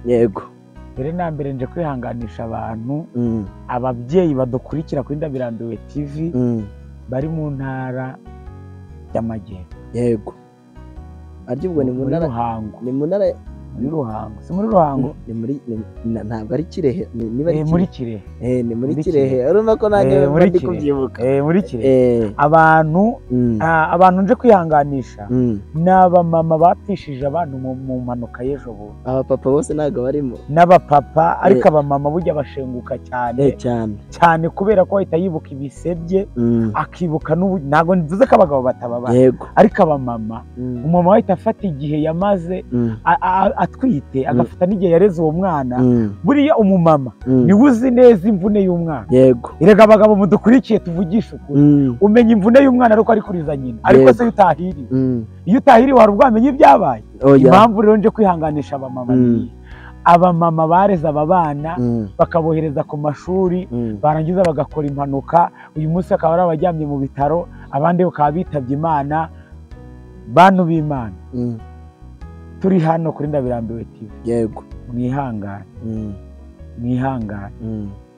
Yego. Mbere na mbere nje kwihanganisha abantu, ababyeyi badukurikira kuri Ndabirambiwe TV bari mu ntara y'Amajyepfo. Yego. Aryo ubwo ni mu Muri ntara, Ruhango. Ni mu ntara. Muri Ruhango. Si muri Ruhango? Ni muri ntabwo ari Kirehe, niba ari Muri Kirehe. Kirehe. Ni muri Muri Kirehe. Kirehe. Urumva ko nanjye mba Muri ndi Kirehe. kubyibuka. Muri Kirehe. Abantu, abantu nje kwihanganisha ni abamama bapfishije abantu mu mpanuka y'ejo bundi. Abapapa bose ntabwo barimo. N'abapapa, ariko abamama burya bashenguka cyane. Cyane. Cyane kubera ko ahita yibuka ibisebye, akibuka n'ubu, ntabwo mvuze ko abagabo batababara. Yego. Ariko abamama, umumama ahita afata igihe yamaze atwite, agafata n'igihe yareze uwo mwana. Buriya umumama niwe uzi neza imvune y'umwana. Yego. Erega abagabo mudukurikiye tuvugishe ukuri. Umenya imvune y'umwana ariko ari kuriza nyina. Ariko se iyo utahiriwe? Iyo utahiriwe hari ubwo wamenya ibyabaye? Impamvu rero nje kwihanganisha abamama ni abamama bareze aba bana, bakabohereza ku mashuri, barangiza bagakora impanuka, uyu munsi bakaba ari abaryamye mu bitaro, abandi bakaba bitabye Imana. Bantu b'Imana, turi hano kuri Ndabirambiwe TV. Yego. Mwihangane. Mwihangane.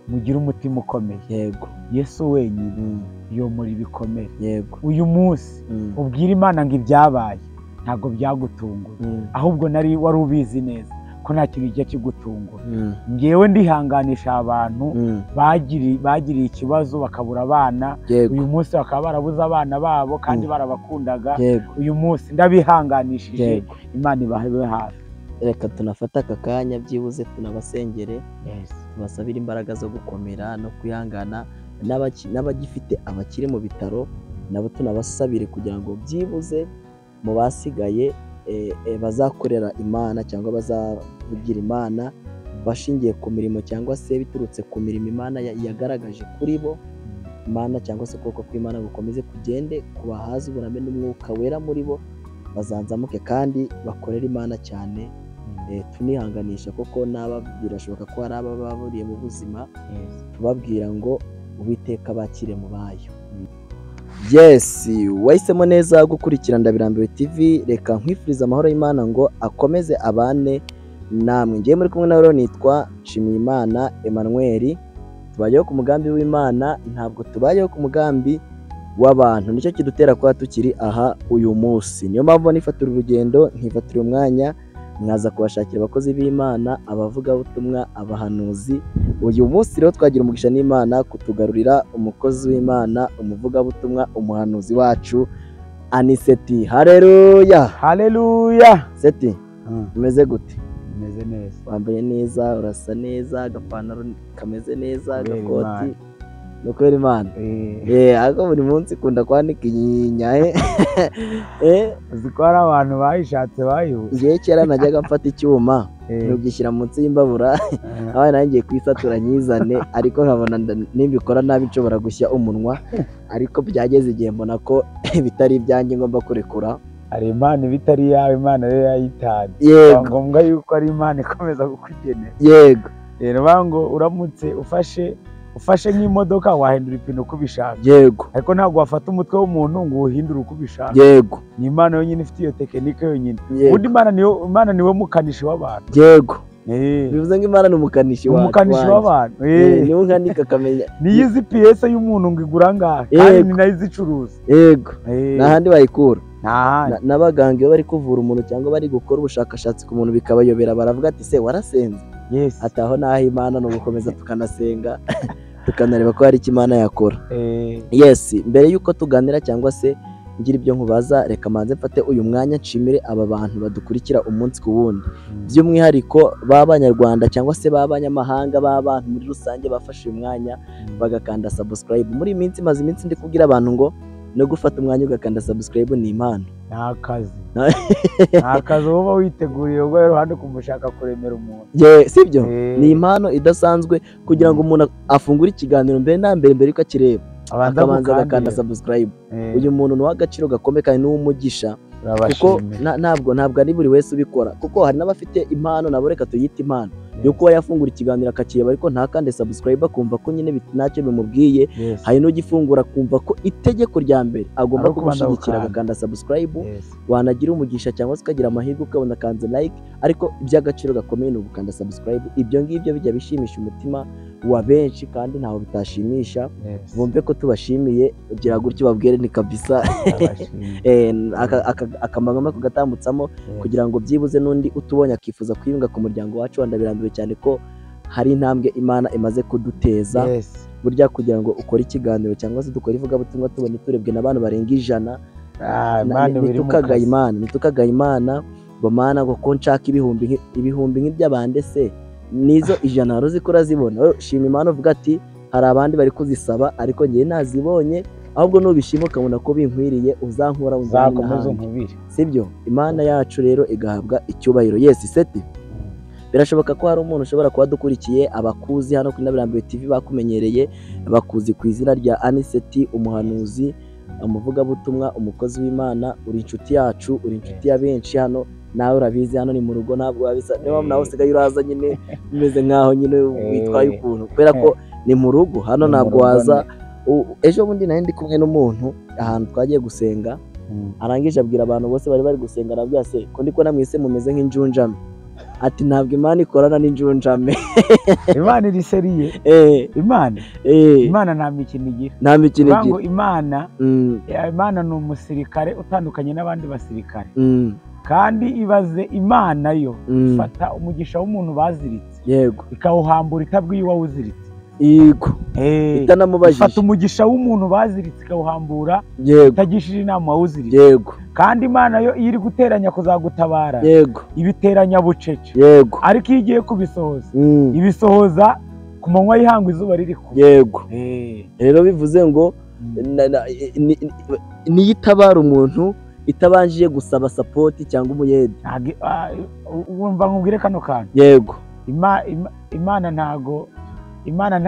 Mugire umutima ukomeye. Yego. Yesu wenyine yomora ibikomere. Yego. Uyu munsi ubwira Imana ngo ibyabaye ntabwo byagutungura, ahubwo nari wari ubizi neza ko nta kintu kijya kigutungura. Ngewe ndihanganisha abantu bagiriye ikibazo bakabura abana. Yego. Uyu munsi bakaba barabuze abana babo kandi barabakundaga. Yego. Uyu munsi ndabihanganishije. Yego. Imana ibahe hafi. Reka tunafate aka kanya byibuze tunabasengere. Yes. Tubasabire imbaraga zo gukomera no kwihangana, n'abagifite abakiri mu bitaro nabo tunabasabire kugira ngo byibuze mu basigaye bazakorera Imana cyangwa bazavugira Imana bashingiye ku mirimo cyangwa se biturutse ku mirimo Imana yagaragaje kuri bo. Imana cyangwa se ukuboko kw'Imana gukomeze kugende kubahaze uburame n'umwuka wera muri bo, bazanzamuke kandi bakorere Imana cyane. Tunihanganisha kuko n'aba birashoboka ko hari aba baburiye mu buzima, tubabwira ngo Uwiteka bakire mu bayo. Yes, wahisemo neza gukurikira Ndabirambiwe TV. Reka nkwifuriza amahoro y'Imana ngo akomeze abane namwe. Ngiye muri kumwe na rero nitwa Nshimiyimana Emmanuel. Tubayeho ku mugambi w'Imana, ntabwo tubayeho ku mugambi w'abantu. Nicyo kidutera kuba tukiri aha uyu munsi. Niyo mpamvu nifatira urugendo, nkifatira umwanya mwaza kubashakira abakozi b'Imana, abavugabutumwa, abahanuzi. Uyu munsi rero twagira umugisha n'Imana kutugarurira umukozi w'Imana, umuvugabutumwa, umuhanuzi wacu Aniseti. Haleluya. Haleluya. Seti, umeze gute? Umeze neza. Wambaye neza, urasa neza, agapantaro kameze neza, Kubera agakoti. Imana. Ni ukubera Imana. Ariko buri munsi ikunda kwanika inyinya. Uzi ko hari abantu bayishatse bayihuse. Ngewe kera najyaga mfata icyuma ntugishyira munsi y'imbabura, abana nanjye ngiye kuyisatura nyizane, ariko nkabona nimbikora nabi nshobora gushya umunwa, ariko byageze igihe mbona ko bitari ibyanjye ngomba kurekura. Hari Imana iba itari iyawe, Imana rero yayitanze. Yego. Biba ngombwa yuko ari Imana ikomeza kukugenera. Yego. Rero bivuga ngo uramutse ufashe nk'imodoka wahindura ipine uko ubishaka. Yego. Ariko ntabwo wafata umutwe w'umuntu ngo uwuhindure uko ubishaka. Yego. Ni Imana yonyine ifite iyo tekinike yonyine. Yego. Ubundi Imana niwe mukanishi w'abantu. Yego. Bivuze ngo Imana ni umukanishi wacu. Umukanishi w'abantu. Niwe unkanika akamenya. Niyo izi piyese y'umuntu ngo igura angahe, kandi ni nayo izicuruza. Yego. Nta handi bayikura. Nta handi. N'abaganga iyo bari kuvura umuntu cyangwa bari gukora ubushakashatsi ku muntu bikabayobera, baravuga ati se warasenze? Yes. Ati aho naho Imana ni ugukomeza tukanasenga, tukanareba ko hari icyo Imana yakora. Yes, mbere yuko tuganira cyangwa se ngira ibyo nkubaza, reka manze mfate uyu mwanya nshimire aba bantu badukurikira umunsi ku wundi. By'umwihariko b'Abanyarwanda cyangwa se b'abanyamahanga, b'abantu muri rusange bafashe uyu mwanya bagakanda subscribe. Muri iyi minsi maze iminsi ndi kubwira abantu ngo no gufata umwanya ugakanda subscribe ni impano. Nta kazi. Nta kazi uba witeguriye ubwo iruhande kumushaka kuremera umuntu. Sibyo? Ni impano idasanzwe kugira ngo umuntu afungure ikiganiro mbere na mbere mbere yuko akireba, akabanza agakanda subscribe. Uyu muntu ni uw'agaciro gakomeye kandi ni uw'umugisha, kuko ntabwo ari buri wese ubikora, kuko hari n'abafite impano nabo reka tuyite impano Yo kuba yafungura ikiganiro akakireba ariko ntakande subscribe, akumva ko nyine ntacyo bimubwiye. Hari n'ugifungura akumva ko itegeko rya mbere agomba kumushyigikira agakanda subscribe. Wanagira umugisha cyangwa se ukagira amahirwe ukabona kanze like, ariko iby'agaciro gakomeye ni ugukanda subscribe. Ibyo ngibyo bijya bishimisha umutima wa benshi kandi ntaho bitashimisha. Bumve ko tubashimiye, ugira gutyo babwire ni kabisa akamagama kugatambutsamo kugira ngo byibuze n'undi utubonye akifuza kwiyunga ku muryango wacu. Ndabirambiwe cyane ko hari intambwe Imana imaze kuduteza. Burya kugira ngo ukore ikiganiro cyangwa se dukore ivugabutumwa tubone turebwe n'abantu barenga 100, nitukagaye Imana ngo Mana ngo ko nshaka ibihumbi nk'iby'abande se nizo 100 wari uzi ko urazibona. Shima Imana uvuga ati hari abandi bari kuzisaba ariko njye nazibonye, ahubwo nubishima ukabona ko binkwiriye uzankura uzakomeza unkubire, sibyo? Imana yacu rero igahabwa icyubahiro. Yes Seti, birashoboka ko hari umuntu ushobora kuba dukurikiye, abakuzi hano kuri Ndabirambiwe TV bakumenyereye, bakuzi ku izina rya Aniseti, umuhanuzi, umuvugabutumwa, umukozi w'Imana. Uri inshuti yacu, uri inshuti ya benshi hano, nawe urabizi hano ni mu rugo, ntabwo wabisa. Niyo nawe usigaye uraza nyine umeze nkaho nyine witwaye ukuntu, kubera ko ni mu rugo hano, ntabwo waza. Ejo bundi nari ndi kumwe n'umuntu ahantu twagiye gusenga, arangije abwira abantu bose bari bari gusenga, arabwira se ko ndi kubona mwese mumeze nk'injunjame, ati ntabwo Imana ikorana n'injunjame. Imana iri seriye. Imana Imana nta mikino igira, nta mikino igira. Imana Imana ni umusirikare utandukanye n'abandi basirikare. Kandi ibaze Imana yo ifata umugisha w'umuntu baziritse, yego, ikawuhambura itabwiye uwawuziritse, yego, itanamubajije. Ifata umugisha w'umuntu baziritse ikawuhambura, yego, itagishije inama uwawuziritse, yego. Kandi Imana yo iyo iri guteranya kuzagutabara, yego, ibiteranya bucece, yego, ariko iyo igiye kubisohoza ibisohoza ku manywa y'ihangu izuba riri kuva, yego. Rero bivuze ngo niyo itabara umuntu itabanjije gusaba support cyangwa umuyede. Wumva nkubwire kano kantu, yego, Imana ntago Imana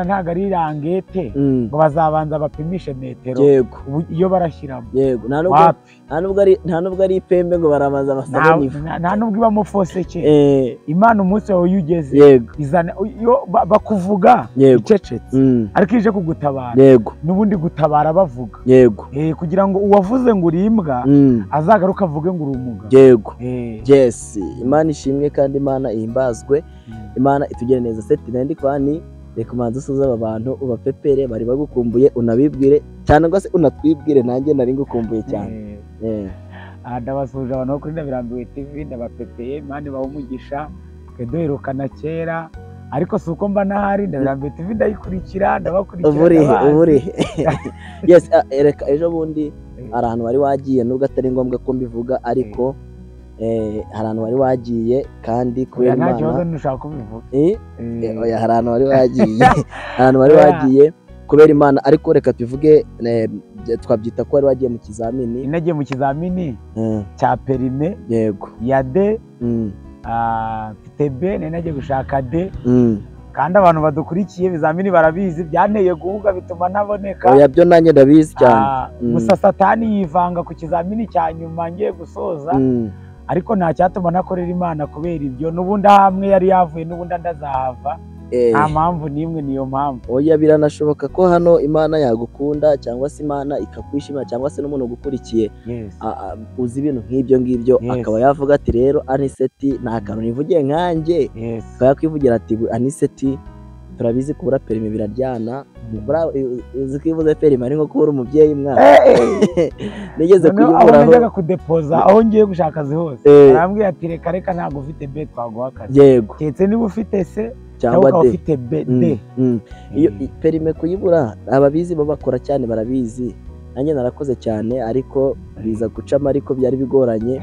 ntago ari irangete ngo bazabanza bapimishe metero, yego, iyo barashyiramo, yego, nta nubwo ari ipembe ngo barabanza basabe ifu, nta nubwo ibamo foseke. Imana umunsi wawe iyo ugeze, yego, izana iyo bakuvuga icecetse, ariko ije kugutabara, yego, n'ubundi gutabara bavuga, yego, kugira ngo uwavuze ngo uri imbwa azagaruka avuge ngo uri umugabo, yego. Yes, Imana ishimwe kandi Imana ihimbazwe, Imana itugire neza. Seti nandi kwani reka umanze usuze aba bantu ubapepere bari bagukumbuye, unabibwire cyane se unatwibwire, nanjye nari ngukumbuye cyane. Ndabasuhuje abantu bo kuri Ndabirambiwe TV, ndabapepeye, Imana ibahe umugisha. Twe duherukana kera ariko si uko mba nahari, Ndabirambiwe TV ndayikurikira, ndabakurikira. Uburihe. Yes, reka ejo bundi hari ahantu wari wagiye, nubwo atari ngombwa ko mbivuga, ariko hari ahantu wari wagiye kandi kubera Imana nta kibazo ntushaka kubivuga. Oya, hari ahantu wari wagiye, ahantu wari wagiye kubera Imana, ariko reka tuvuge twabyita ko wari wagiye mu kizamini. Nagiye mu kizamini cya perime, yego, ya D, mfite B, nari nagiye gushaka D. Kandi abantu badukurikiye ibizamini barabizi, byanteye guhuga bituma ntaboneka. Oya, byo nanjye ndabizi cyane. Gusa Satani yivanga ku kizamini cya nyuma ngiye gusoza, ariko nta cyatuma ntakorera Imana kubera ibyo. N'ubundi hamwe yari yavuye n'ubundi ndazahava, nta mpamvu n'imwe, niyo mpamvu. Oya, biranashoboka ko hano Imana yagukunda cyangwa se Imana ikakwishimira cyangwa se n'umuntu ugukurikiye uzi ibintu nk'ibyo ngibyo, akaba yavuga ati rero Aniseti nta kantu nivugiye nkanjye, akaba yakwivugira ati Aniseti turabizi kubura perime biraryana, uzi ko ivuze perime ari nko kubura umubyeyi mwana. Nigeze kuyiburaho, aho najyaga kudepoza aho ngiye gushaka akazi hose, arambwira ati reka reka ntabwo ufite B twaguha akazi, yego, keretse niba ufite C cyangwa D, ufite B D. Iyo perime kuyibura ababizi bo bakora cyane barabizi, nanjye narakoze cyane ariko biza gucamo, ariko byari bigoranye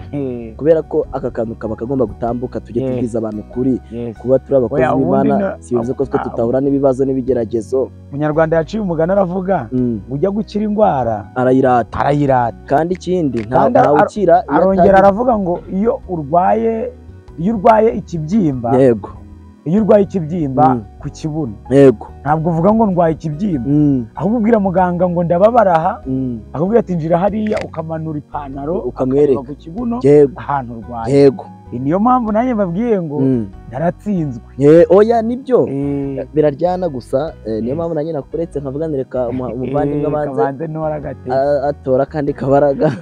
kubera ko aka kantu kaba kagomba gutambuka, tujye tubwiza abantu kuri kuba turi abakozi b'Imana, si bivuze ko twe tutahura n'ibibazo n'ibigeragezo. Umunyarwanda yaciye umugani aravuga ngo ujya gukira indwara arayirata, arayirata. Kandi ikindi ntawukira, arongera aravuga ngo iyo urwaye ikibyimba, yego, Iyo urwaye ikibyimba ku kibuno, yego, ntabwo uvuga ngo ndwaye ikibyimba, ahubwo ubwira muganga ngo ndababara aha, akubwira ati njira hariya, ukamanura ipantaro ukamwereka ku kibuno ahantu urwaye. Yego, niyo mpamvu nanjye mbabwiye ngo naratsinzwe. Oya nibyo biraryana gusa, niyo mpamvu nanjye nakuretse nkavuga nireka umuvandimwe abanze atora kandi kabaraga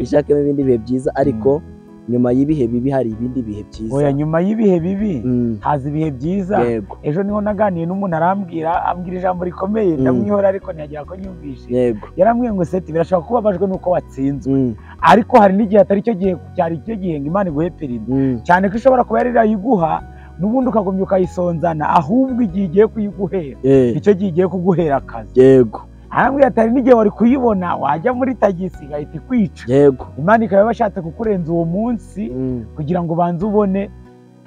ishakemo ibindi bihe byiza, ariko nyuma y'ibihe bibi hari ibindi bihe byiza. Oya, nyuma y'ibihe bibi haza ibihe byiza. Ejo niho naganiye n'umuntu arambwira, ambwira ijambo rikomeye, ndamwihora ariko ntiyagira ko nyumvishe. Yarambwiye ngo Seti, birashobora kuba ubabajwe nuko watsinzwe, ariko hari n'igihe atari cyo gihe, cyari cyo gihe ngo Imana iguhe perimi, cyane ko ishobora kuba yari irayiguha n'ubundi ukagumya ukayisonzana, ahubwo igihe igiye kuyiguhera icyo gihe igiye kuguhera akazi. Yego, arambwira ati hari n'igihe wari kuyibona wajya muri tagisi igahita ikwica. Yego, Imana ikaba yabashatse kukurenza uwo munsi kugira ngo ubanze ubone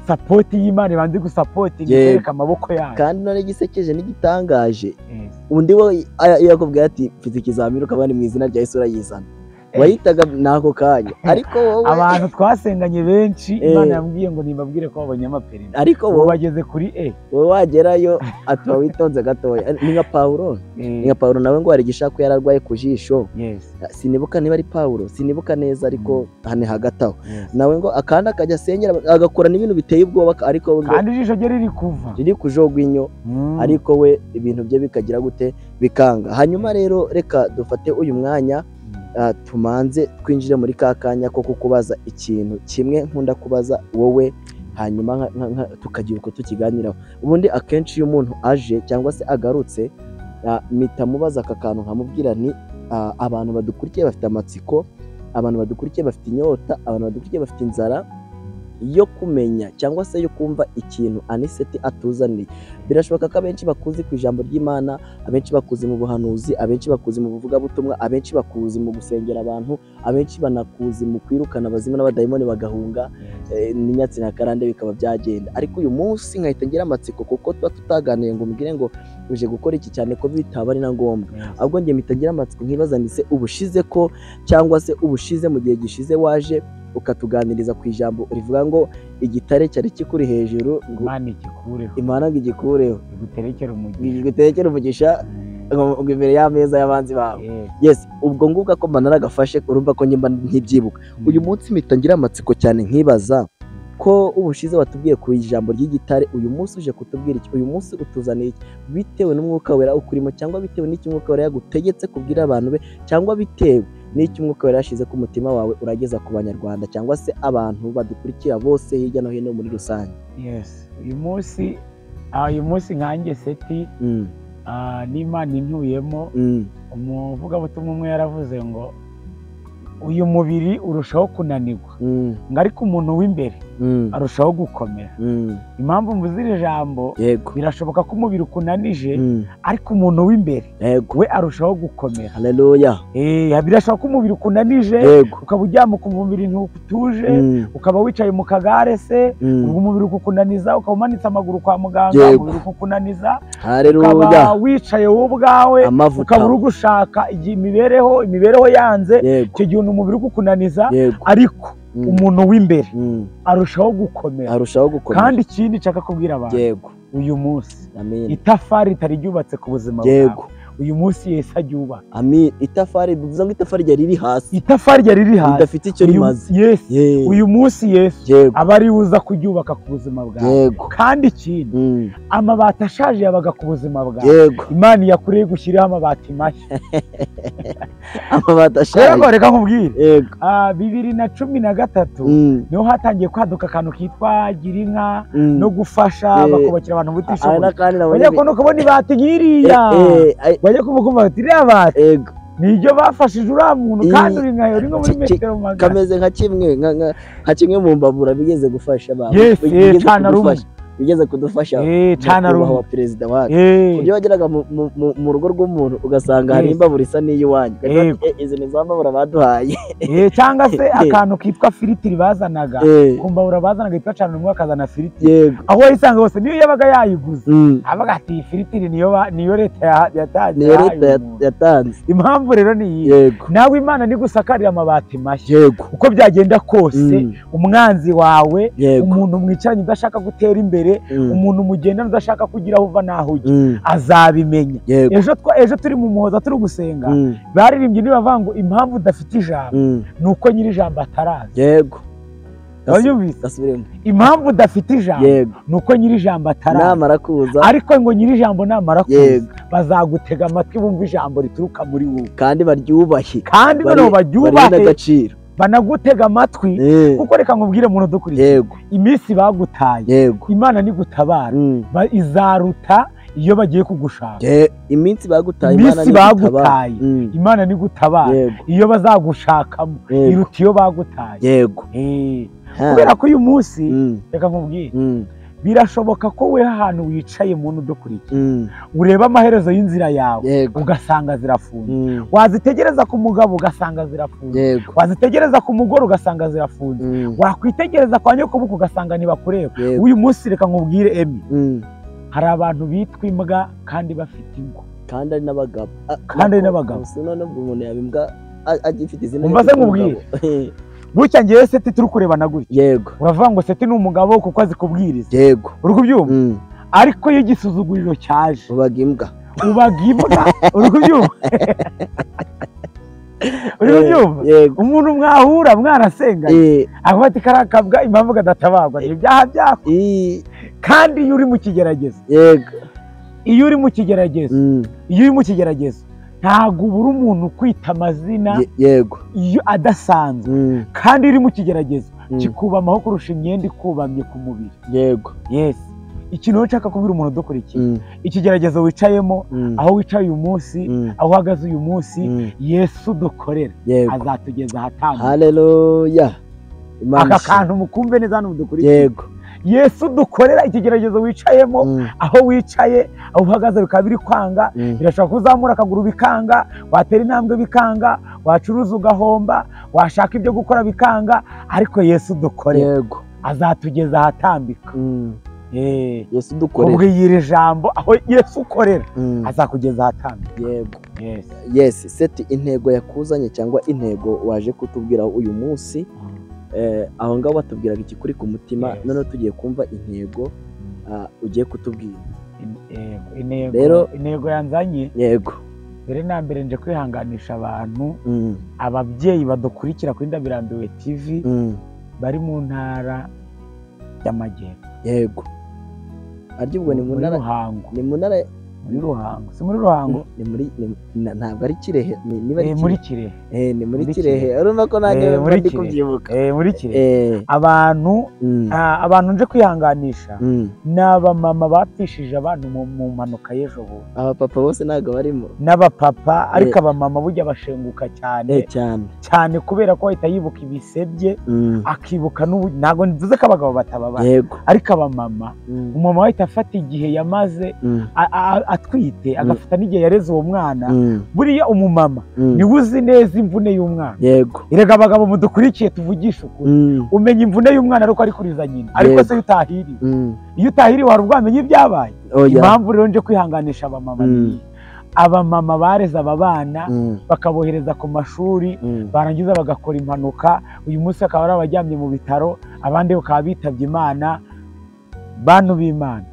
sapoti y'Imana, ibanze gusapotinga ikwereka amaboko yayo. Kandi none gisekeje n'igitangaje, undi we yakubwiye ati mfite ikizamini, ukaba ni mu izina rya Yesu urayizana, wahitaga n'ako kanya. Ariko wowe abantu twasenganye benshi Imana yambwiye ngo nibabwire ko babonye amaperimi, ariko wowe bageze kuri E, wowe wagerayo atuba witonze gatoya. Ni nka Pawulo, ni nka Pawulo nawe ngo hari igishaka yararwaye ku jisho. Sinibuka niba ari Pawulo, sinibuka neza, ariko hane hagati aho nawe ngo akanda akajya asengera agakora n'ibintu biteye ubwoba, ariko kandi ijisho rye riri kuva, riri kujogwa inyo, ariko we ibintu bye bikagira gute, bikanga. Hanyuma rero reka dufate uyu mwanya tumanze twinjire muri ka kanya ko kukubaza ikintu kimwe nkunda kubaza wowe, hanyuma tukagira uko tukiganiraho. Ubundi akenshi iyo umuntu aje cyangwa se agarutse, mpita mubaza aka kantu nkamubwira nti abantu badukurikiye bafite amatsiko, abantu badukurikiye bafite inyota, abantu badukurikiye bafite inzara yo kumenya cyangwa se yo kumva ikintu Aniseti atuzaniye. Birashoboka ko abenshi bakuzi ku ijambo ry'Imana, abenshi bakuzi mu buhanuzi, abenshi bakuzi mu buvugabutumwa, abenshi bakuzi mu gusengera abantu, abenshi banakuzi mu kwirukana abazimu n'abadayimoni bagahunga, n'inyatsi na karande bikaba byagenda. Ariko uyu munsi nkahita ngira amatsiko, kuko tuba tutaganiye ngo umbwire ngo uje gukora iki, cyane ko bitaba ari na ngombwa. Ahubwo njye mpita ngira amatsiko nkibaza nti se ubushize ko cyangwa se ubushize mu gihe gishize waje ukatuganiriza ku ijambo rivuga ngo igitare cyari kikuri hejuru, Imana igikureho, Imana igikureho, iguterekere umugisha, ngo imbere y'ameza y'abanzi bawe. Yes, ubwo ngubwo ko mba naragafashe, urumva ko njye mba nkibyibuka. Uyu munsi mpita ngira amatsiko cyane nkibaza ko ubushize watubwiye ku ijambo ry'igitare, uyu munsi uje kutubwira iki? Uyu munsi utuzaniye iki? Bitewe n'umwuka wera ukurimo, cyangwa bitewe n'icyo umwuka wera yagutegetse kubwira abantu be, cyangwa bitewe n'icyo umwuka wera yashyize ku mutima wawe urageza ku banyarwanda cyangwa se abantu badukurikira bose hirya no hino muri rusange. Yes, uyu munsi nkanjye Seti n'Imana intuyemo, umuvugabutumwa umwe yaravuze ngo uyu mubiri urushaho kunanirwa, ngo ariko umuntu w'imbere arushaho gukomera. Impamvu mvuze iri jambo, birashoboka ko umubiri ukunanije, ariko umuntu w'imbere we arushaho gukomera. Haleluya. Birashoboka ko umubiri ukunanije, ukaba uryama ukumva umubiri ntutuje, ukaba wicaye mu kagare se, ubwo umubiri ukukunaniza, ukaba umanitse amaguru kwa muganga, umubiri ukukunaniza, ukaba wicaye wowe ubwawe, ukaba uri gushaka imibereho yanze, icyo gihe umubiri ukukunaniza, ariko umuntu w'imbere arushaho gukomera, arushaho gukomera. Kandi ikindi nshaka kubwira abantu, uyu munsi itafari ritari ryubatse ku buzima bwawe, uyu munsi Yesu aryubaka. Amin. Itafari bivuze ngo itafari ryari riri hasi, itafari ryari riri hasi ridafite icyo rimaze. Yes, uyu munsi Yesu aba ari uza kuryubaka ku buzima bwawe. Kandi ikindi, amabati ashaje yabaga ku buzima bwawe, Imana yakureye gushyiraho amabati mashya. Amabati ashaje. Reka nkubwire, 2013 niho hatangiye kwaduka akantu kitwa gira inka no gufasha bakubakira abantu butishoboye. Bajya kubona ibati nk'iriya, bajya kuvuga bati iriya bati niryo bafashije uriya muntu, kandi uri nkayo uri nko muri metero magana. Kameze nka kimwe nka kimwe mu mbabura bigeze gufasha abantu, bigeze kudufasha nyakubahwa perezida wacu. Iyo wageraga mu rugo rw'umuntu ugasanga hari imbabura isa n'iy'iwanyu, izi ni za mbabura baduhaye. Cyangwa se akantu kitwa firitiri bazanaga ku mbabura bazanaga yitwa cana umwe akazana firitiri, aho wayisanga hose niyo yabaga yayiguze abaga ati iyi firitiri niyo leta yatanze. Impamvu rero ni iyi, nawe Imana nigusakarira amabati mashya, uko byagenda kose umwanzi wawe, umuntu mwicaranye udashaka gutera imbere, imbere, umuntu mugendana udashaka kugira aho uva n'aho ujya azabimenya. Ejo turi mu Muhoza turi gusenga, baririmbye nibavuga ngo impamvu udafite ijambo ni uko nyiri ijambo ataraza. Yego. Impamvu udafite ijambo ni uko nyiri ijambo ataraza. Namara kuza, ariko ngo nyiri ijambo namara kuza bazagutega amatwi bumva ijambo rituruka muri wowe, kandi baryubahe, kandi noneho baryubahe, banagutega amatwi. Kuko reka nkubwire muntu dukurikiye, iminsi bagutaye Imana nigutabara izaruta iyo bagiye kugushaka. Iminsi bagutaye Imana nigutabara iyo bazagushakamo iruta iyo bagutaye. Yego. Kubera ko uyu munsi reka nkubwire, birashoboka ko we ahantu wicaye muntu udukurikiye ureba amaherezo y'inzira yawe ugasanga zirafunze, wazitegereza ku mugabo ugasanga zirafunze, wazitegereza ku mugore ugasanga zirafunze, wakwitegereza kwa nyokobukwe ugasanga ntibakureba. Uyu munsi reka nkubwire Emi, hari abantu bitwa imbwa kandi bafite ingo, kandi ari n'abagabo, kandi ari n'abagabo. Umuntu yaba imbwa agifite izina. Umva se nkubwire, gutya ngewe Seti turi kurebana gutya. Yego. Uravuga ngo Seti ni umugabo kuko azi kubwiriza. Yego. Uri kubyumva? Ariko iyo igisuzuguriro cyaje ubaga imbwa. Ubaga imbwa. Uri kubyumva? Uri kubyumva? Umuntu mwahura mwarasenganye avuga ati kariya kabwa impamvu kadatabagwa ni ibyaha byako. Kandi iyo uri mu kigeragezo. Yego. Iyo uri mu kigeragezo. Iyo uri mu kigeragezo ntabwo ubura umuntu kwita amazina. Yego. Iyo adasanzwe. Kandi iri mu kigeragezo kikubamaho kurusha imyenda ikubamye ku mubiri. Yego. Yes. Ikintu nshaka kubwira umuntu udukurikiye, ikigeragezo wicayemo, aho wicaye uyu munsi, aho uhagaze uyu munsi, Yesu dukorera azatugeza ahatambutse. Haleluya. Aka kantu mukumve neza hano mudukurikiye. Yego. Yesu dukorera ikigeragezo wicayemo, aho wicaye, aho uhagaze bikaba biri kwanga, birashobora kuzamura akaguru bikanga, watera intambwe bikanga, wacuruza ugahomba, washaka ibyo gukora bikanga, ariko Yesu dukorera azatugeza ahatambika. Yesu dukorera. Ubwo iri jambo aho Yesu ukorera azakugeza ahatambika. Yego. Yes, Seti, intego yakuzanye cyangwa intego waje kutubwira uyu munsi, aho ngaho batubwiraga ikikuri ku mutima, noneho tugiye kumva intego ugiye kutubwira. Intego intego yanzanye. Yego. Mbere na mbere nje kwihanganisha abantu, ababyeyi badukurikira kuri Ndabirambiwe TV bari mu ntara y'Amajyepfo. Yego. Aryo ubwo ni mu ntara Ruhango. Ni mu ntara muri Ruhango. Si muri Ruhango? Ni muri ntabwo ari Kirehe, niba ari muri Kirehe. Ni muri Kirehe. Urumva ko nanjye ndi kubyibuka. Muri Kirehe. Abantu abantu nje kwihanganisha ni abamama bapfishije abantu mu mpanuka y'ejo bundi. Abapapa bose ntabwo barimo. N'abapapa, ariko abamama burya bashenguka cyane. Cyane. Cyane kubera ko ahita yibuka ibisebye, akibuka ntabwo mvuze ko abagabo batababara. Ariko abamama, umumama ahita afata igihe yamaze atwite, agafata n'igihe yareze uwo mwana. Buriya umumama niwe uzi neza imvune y'umwana. Yego. Erega abagabo mudukurikiye tuvugisha ukuri, umenya imvune y'umwana ariko ari kuriza nyina, ariko se utahiriwe. Iyo utahiriwe hari ubwo wamenya ibyabaye. Impamvu rero nje kwihanganisha abamama ni abamama bareze aba bana bakabohereza ku mashuri, barangiza bagakora impanuka, uyu munsi akaba ari abajyamye mu bitaro, abandi bakaba bitabye Imana. Bantu b'Imana,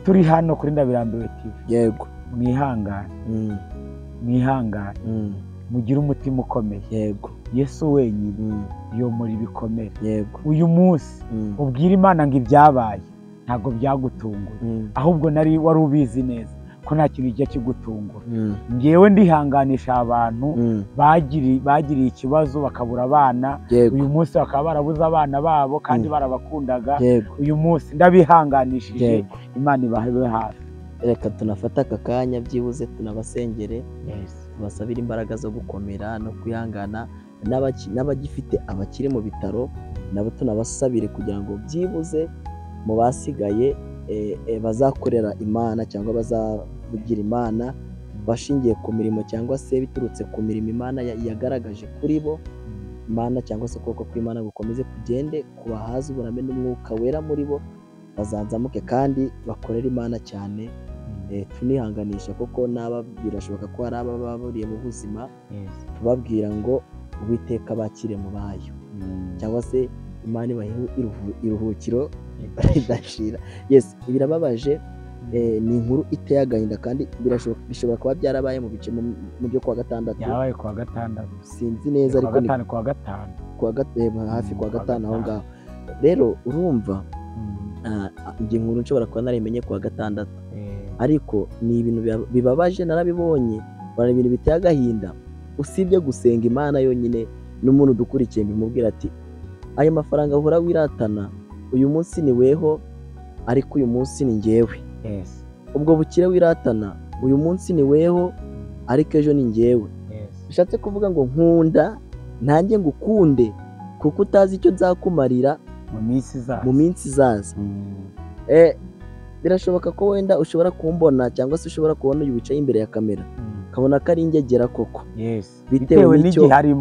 turi hano kuri Ndabirambiwe TV. Yego. Mwihangane. Mwihangane. Mugire umutima ukomeye. Yego. Yesu wenyine yomora ibikomere. Yego. Uyu munsi ubwira Imana ngo ibyabaye ntabwo byagutunguye, ahubwo nari wari ubizi neza ko nta kintu kijya kigutungura. Ngewe ndihanganisha abantu bagiriye ikibazo bakabura abana, uyu munsi bakaba barabuze abana babo kandi barabakundaga. Uyu munsi ndabihanganishije, Imana ibahe hafi. Reka tunafata aka kanya byibuze tunabasengere, tubasabire imbaraga zo gukomera no kwihangana, n'abagifite abakiri mu bitaro nabo tunabasabire kugira ngo byibuze mu basigaye bazakorera Imana cyangwa bazavugira Imana bashingiye ku mirimo cyangwa se biturutse ku mirimo Imana yagaragaje kuri bo. Imana cyangwa se ukuboko kw'Imana gukomeze kugende kubahaza uburame n'umwuka wera muri bo, bazanzamuke kandi bakorere Imana cyane. Tunihanganisha kuko n'aba birashoboka ko hari aba baburiye mu buzima, tubabwira ngo Uwiteka bakire mu bayo, cyangwa se Imana ibahe iruhukiro Ridashira. Yes, birababaje, ni inkuru iteye agahinda kandi bishobora kuba byarabaye mu bice mu byo kuwa gatandatu. Yabaye kuwa gatandatu. Sinzi neza ariko ni kuwa gatanu. Kuwa gatanu hafi kuwa gatanu aho ngaho. Rero urumva njye inkuru nshobora kuba narimenye kuwa gatandatu. Ariko ni ibintu bibabaje narabibonye, bara ibintu biteye agahinda. Usibye gusenga Imana yonyine n'umuntu dukurikiye bimubwira ati ayo mafaranga uhora wiratana uyu munsi ni weho ariko uyu munsi ni njyewe. Yes. Ubwo bukire wiratana uyu munsi ni weho ariko ejo ni njyewe. Yes. Bishatse kuvuga ngo nkunda nanjye ngukunde kuko utazi icyo nzakumarira mu minsi izaza. Birashoboka ko wenda ushobora kumbona cyangwa se ushobora kubona uyu wicaye imbere ya kamera ukabona ko ari ingegera koko. Yes. Bitewe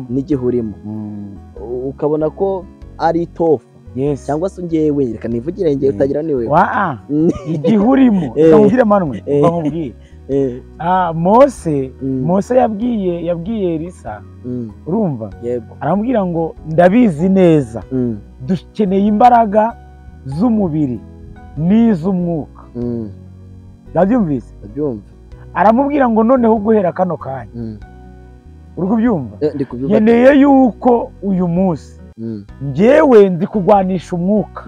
n'igihe urimo. Ukabona ko ari itofa. Yes. Cyangwa se ngewe reka nivugire ngewe utagira niwe. Igihe urimo ukamubwira Manwe ukamubwira. Mose yabwiye Elisa urumva. Yego. Aramubwira ngo ndabizi neza dukeneye imbaraga z'umubiri n'iz'umwuka. Ndabyumvise? Ndabyumva. Aramubwira ngo noneho guhera kano kanya. Uri kubyumva? Nkeneye yuko uyu munsi njyewe nzi kugwanisha umwuka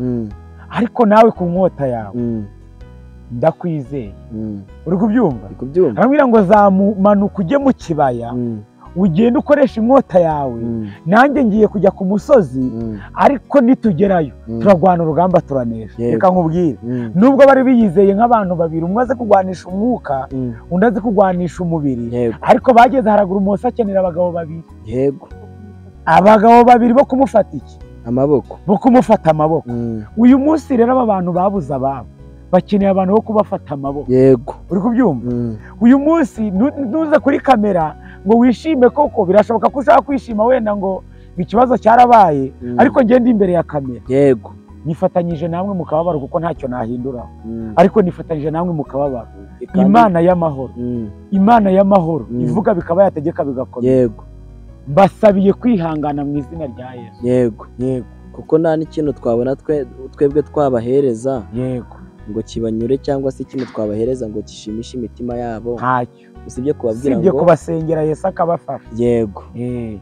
ariko nawe ku nkota yawe ndakwizeye. Uri kubyumva? Aramubwira ngo zamumanuka ujye mu kibaya ugende ukoresha inkota yawe nanjye ngiye kujya ku musozi ariko nitugerayo turagwana urugamba turanesha. Reka nkubwire nubwo bari biyizeye nk'abantu babiri umwe azi kugwanisha umwuka undi azi kugwanisha umubiri ariko bageze haraguru Mose akenera abagabo babiri. Yego. Abagabo babiri bo kumufata iki? Amaboko. Bo kumufata amaboko. Uyu munsi rero aba bantu babuze ababo bakeneye abantu bo kubafata amaboko. Yego. Uri kubyumva? Uyu munsi ntuze kuri kamera ngo wishime koko birashoboka ko ushaka kwishima wenda ngo ikibazo cyarabaye ariko ngende imbere ya kamera. Yego. Nifatanyije namwe mu kababaro kuko ntacyo nahindura. Ariko nifatanyije namwe mu kababaro. Imana y'amahoro. Imana y'amahoro ivuga bikaba yategeka bigakomera. Yego. Mbasabiye kwihangana mu izina rya Yesu. Yego. Yego. Kuko nta n'ikintu twabona twebwe twabahereza. Yego. Ngo kibanyure cyangwa se ikintu twabahereza ngo kishimishe imitima yabo. Ntacyo. Usibye kubabwira ngo usibye kubasengera Yesu akabafasha. Yego.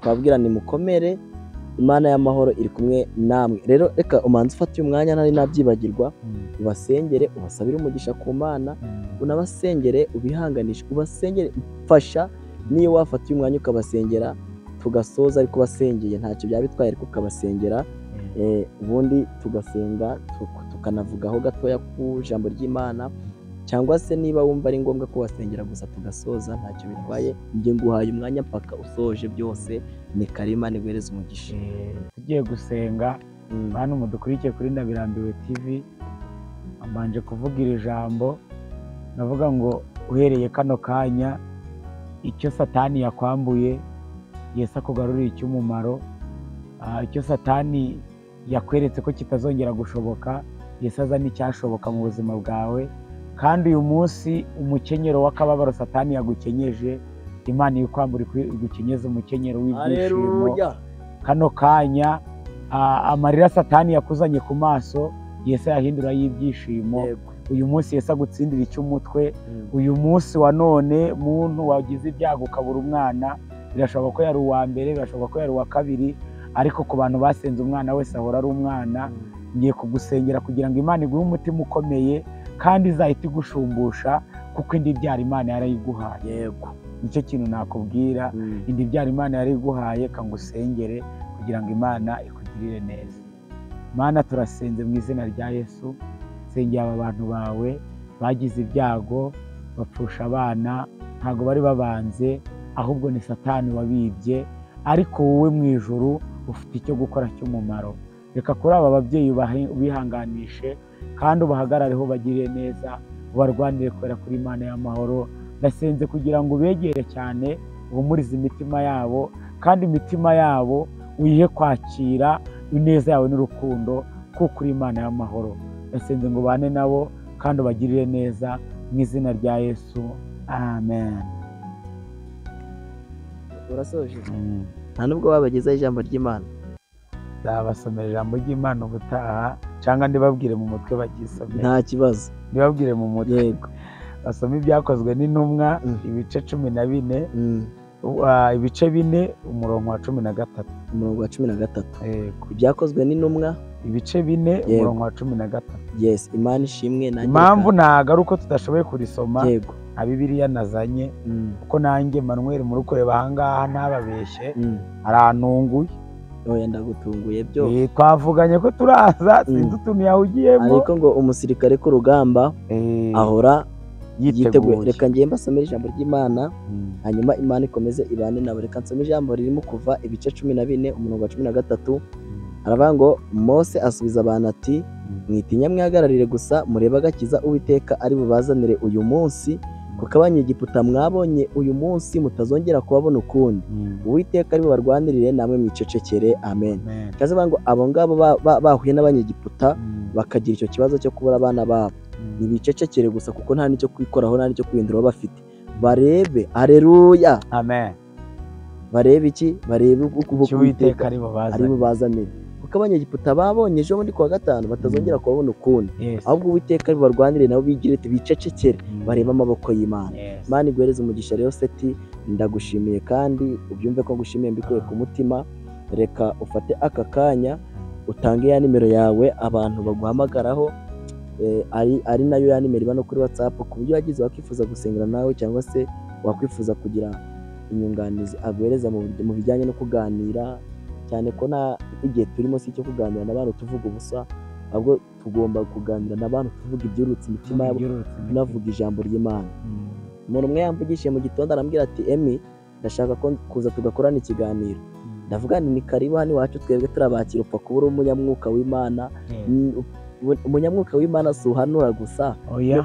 Kubabwira ni mukomere Imana y'amahoro iri kumwe namwe. Rero reka umanze ufate uyu mwanya ntari nabyibagirwa ubasengere ubasabire umugisha ku Mana unabasengere ubihanganishe ubasengere mfasha niyo wafata uyu mwanya ukabasengera tugasoza ariko basengeye ntacyo byaba bitwaye ariko ukabasengera ubundi tugasenga tukanavugaho gatoya ku ijambo ry'Imana cyangwa se niba wumva ari ngombwa kubasengera gusa tugasoza ntacyo bitwaye. Njye nguhaye umwanya mpaka usoje byose ni karima niguhereze umugisha. Tugiye gusenga bantu mudukurikiye kuri Ndabirambiwe TV ambanje kuvuga iri jambo navuga ngo uhereye kano kanya icyo Satani yakwambuye Yesu akugaruriye icy'umumaro, icyo Satani yakweretse ko kitazongera gushoboka Yesu azana icyashoboka mu buzima bwawe. Kandi uyu munsi umukenyero w'akababaro Satani yagukenyeje Imana ikwambura igukenyeza umukenyero w'ibyishimo. Kano kanya amarira Satani yakuzanye ku maso Yesu yahindura y'ibyishimo. Uyu munsi Yesu agutsindira icy'umutwe. Uyu munsi wa none muntu wagize ibyago ukabura umwana birashoboka ko yari uwa mbere birashoboka ko yari uwa kabiri ariko ku bantu basenze umwana wese ahora ari umwana. Ngiye kugusengera kugira ngo Imana iguhe umutima ukomeye kandi izahita igushumbusha kuko indi byara Imana yarayiguhaye. Yego. Nicyo kintu nakubwira, indi byara Imana yarayiguhaye kangusengere kugira ngo Imana ikugirire neza. Mana turasenze mu izina rya Yesu, sengera aba bantu bawe bagize ibyago bapfusha abana ntago bari babanze ahubwo ni Satani wabibye ariko wowe mu ijuru ufite icyo gukora cy'umumaro. Reka kuri aba babyeyi ubihanganishe kandi ubahagarareho bagirire neza ubarwanire kubera kuri Imana y'amahoro. Ndasenze kugira ngo ubegere cyane uhumurize imitima yabo kandi imitima yabo uyihe kwakira ineza yawe n'urukundo kuko uri Imana y'amahoro. Ndasenze ngo ubane nabo kandi ubagirire neza mu izina rya Yesu, amen. Urasoje? Nta nubwo babagezaho ijambo ry'Imana. Nzabasomera ijambo ry'Imana ubutaha. Cyangwa ndibabwire mu mutwe bagisome. Nta kibazo, ndibabwire mu mutwe. Yego. Basome Ibyakozwe n'Intumwa ibice 14, ibice 4, umurongo wa 13. Umurongo wa 13. Yego. Ibyakozwe n'Intumwa ibice 4, umurongo wa 13. Yes, Imana ishimwe. Nanjye impamvu ntago ari uko tudashoboye kurisoma. Yego. Nta Bibiliya nazanye, kuko nanjye Manuel muri kureba ahangaha ntababeshye, arantunguye. Oya, ndagutunguye byo. Twavuganye ko turaza, sinzi utuntu yahugiyemo. Ariko ngo umusirikare ku rugamba ahora yiteguye. Reka ngiye mbasomere ijambo ry'Imana, hanyuma Imana ikomeze ibane nabo. Reka nsome ijambo ririmo Kuva ibice 14, umurongo wa 13. Aravuga ngo Mose asubiza abantu ati mwitinya, mwihagararire gusa murebe agakiza Uwiteka ari bubazanire uyu munsi, kuko Abanyegiputa mwabonye uyu munsi mutazongera kubabona ukundi. Uwiteka ari bubarwanirire namwe mwicecekere. Amen. Kaze ngo abo ngabo bahuye n'Abanyegiputa bakagira icyo kibazo cyo kubura abana babo, nibicecekere gusa kuko nta nicyo kwikoraho, nta nicyo kwihindura bafite. Barebe, haleluya, amen. Barebe iki? Barebe ukuboko Uwiteka ari bubazanire, kuko Abanyegiputa babonye ejo bundi kuwa gatanu batazongera kubabona ukundi. Ahubwo Uwiteka ari bubarwanire nabo bigire bicecekere, barebe amaboko y'Imana. Imana iguhereze umugisha. Rero Seti, ndagushimiye kandi ubyumve ko ngushimiye mbikuye ku mutima. Reka ufate aka kanya utange ya nimero yawe abantu baguhamagaraho, ari nayo ya nimero iba no kuri WhatsApp, ku buryo wagize wakwifuza gusengera nawe cyangwa se wakwifuza kugira inyunganizi aguhereza mu bijyanye no kuganira, cyane ko na igihe turimo si icyo kuganira n'abantu tuvuga ubusa, ahubwo tugomba kuganira n'abantu tuvuga ibyurutse imitima yabo, tunavuga ijambo ry'Imana. Umuntu umwe yamvugishije mu gitondo arambwira ati Emi, ndashaka ko kuza tugakorana ikiganiro. Ndavuga nti ni karibu hano iwacu, twebwe turabakira, upfa kuba uri umunyamwuka w'Imana. Umunyamwuka w'Imana si uhanura gusa,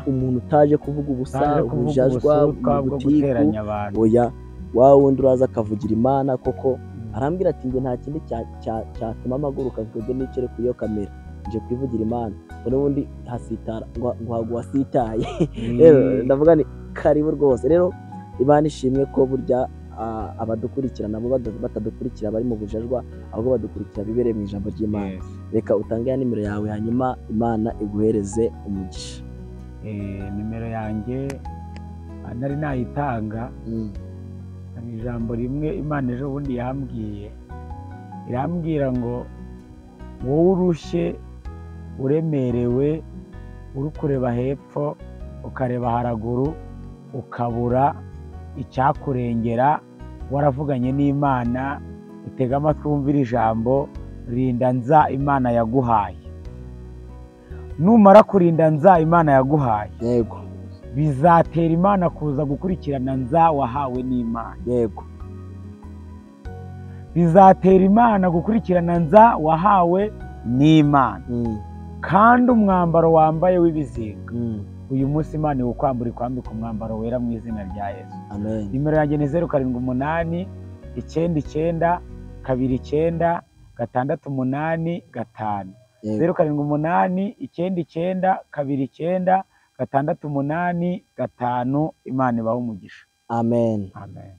umuntu utaje kuvuga ubusa, ubujajwa, ubutiku, oya, wa wundi uraza akavugira Imana koko. Arambwira ati nge nta kindi cyatuma amaguruka ngo nicare ku iyo kamera, nje kwivugira Imana, n'ubundi hasitara ngo wasitaye. Rero ndavuga ni karibu rwose. Rero Imana ishimwe ko burya abadukurikira nabo batadukurikira bari mu bujajwa, ahubwo badukurikira bibereye mu ijambo ry'Imana. Reka utange ya nimero yawe hanyuma Imana iguhereze umugisha. Nimero yanjye nari nayitanga. Hari ijambo rimwe Imana ejo bundi yambwiye, irambwira ngo wowe urushye, uremerewe, uri kureba hepfo ukareba haraguru ukabura icyakurengera, waravuganye n'Imana, utega amatwi wumvira ijambo, rinda nza Imana yaguhaye. Numara kurinda nza Imana yaguhaye, yego, bizatera Imana kuza gukurikirana nza wahawe n'Imana. Yego. Bizatera Imana gukurikirana nza wahawe n'Imana. Kandi umwambaro wambaye w'ibizinga, uyu munsi Imana iwukwambura ikwambika umwambaro wera mu izina rya Yesu. Amen. Nimero yanjye ni 0 7 8 9 9 2 9 6 8 5. 0 7 8 9 9 2 9 6 8 5. Imana ibahe umugisha. Amen. Amen.